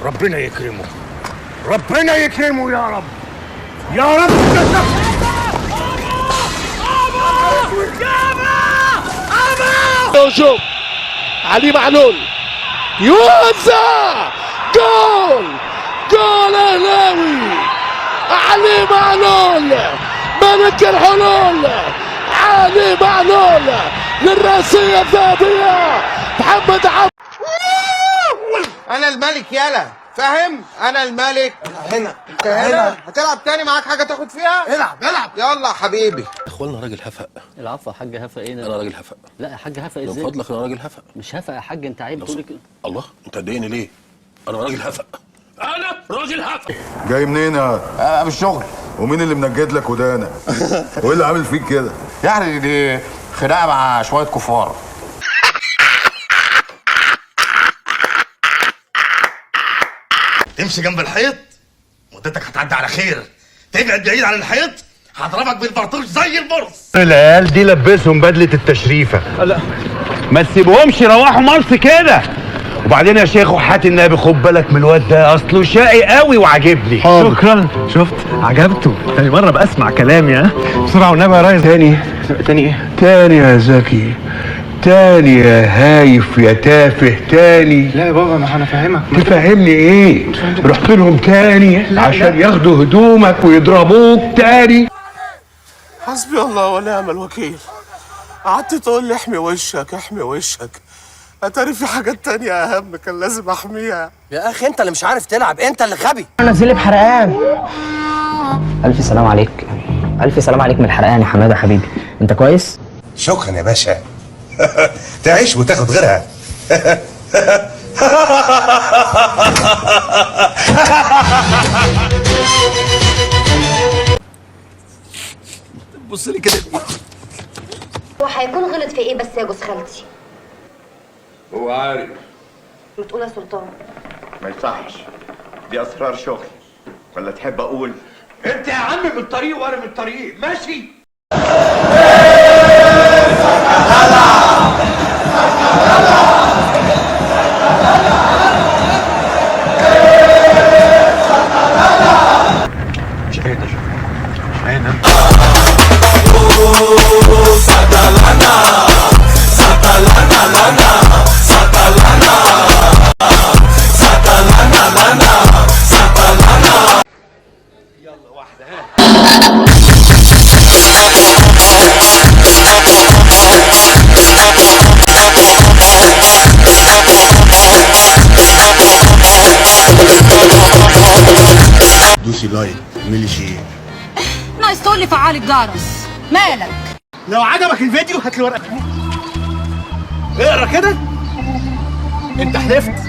ربنا يكرمه، ربنا يكرمه يا رب، يا رب. هجوم علي معلول يوزع جول، جول اهلاوي. علي معلول ملك الحلول، علي معلول للراسية الذهبية. محمد عبد انا الملك، يالا فاهم؟ انا الملك هنا. انت هنا هتلعب تاني؟ معاك حاجة تاخد فيها؟ العب العب يلا يا حبيبي. اخوانا راجل هفق. العفو يا حاج، هفا ايه؟ انا راجل هفق. لا يا حاج، هفا من ازاي؟ فضلك انا راجل هفق. مش هفا يا حاج، انت عيب تقول كده. الله، انت تضايقني ليه؟ انا راجل هفق، انا راجل هفق. جاي منين يا؟ من الشغل. ومين اللي منجد لك ودانك؟ وايه اللي عامل فيك كده؟ يعني دي خناقه مع شوية كفار. تمشي جنب الحيط مدتك هتعدي على خير، تبعد بعيد عن الحيط هضربك بالبرطوش زي البرص. العيال دي لبسهم بدلة التشريفة، لا ما تسيبهمش يروحوا مصر كده. وبعدين يا شيخ وحات النبي خد بالك من الواد ده، اصله شقي قوي وعاجبني. شكرا، شفت عجبته. تاني مرة بسمع كلامي. ها بسرعة والنبي يا ريس. تاني تاني ايه؟ تاني يا زكي، تاني يا هايف يا تافه، تاني. لا يا بابا، ما انا فاهمك. تفهمني ايه؟ رحت لهم تاني عشان ياخدوا هدومك ويضربوك تاني. حسبي الله ونعم الوكيل. قعدت تقول لي احمي وشك احمي وشك، اتاري في حاجات تانية اهم كان لازم احميها. يا اخي انت اللي مش عارف تلعب، انت اللي غبي. نزلي بحرقان. الف سلام عليك، الف سلام عليك من الحرقان يا حمادة حبيبي. انت كويس؟ شكرا يا باشا. تعيش وتاخد غيرها. بص لي كده. هو هيكون غلط في ايه بس يا جوز خالتي؟ هو عارف. ما تقول يا سلطان. ما يصحش، دي اسرار شغل. ولا تحب اقول؟ انت يا عم من الطريق وانا من الطريق، ماشي. مش قادر، مش قادر. دوسي like، اعملي share. ناقص تقول لي فعال الجرس، مالك؟ لو عجبك الفيديو هات لي ورقة، اقرا كده. انت حلفت.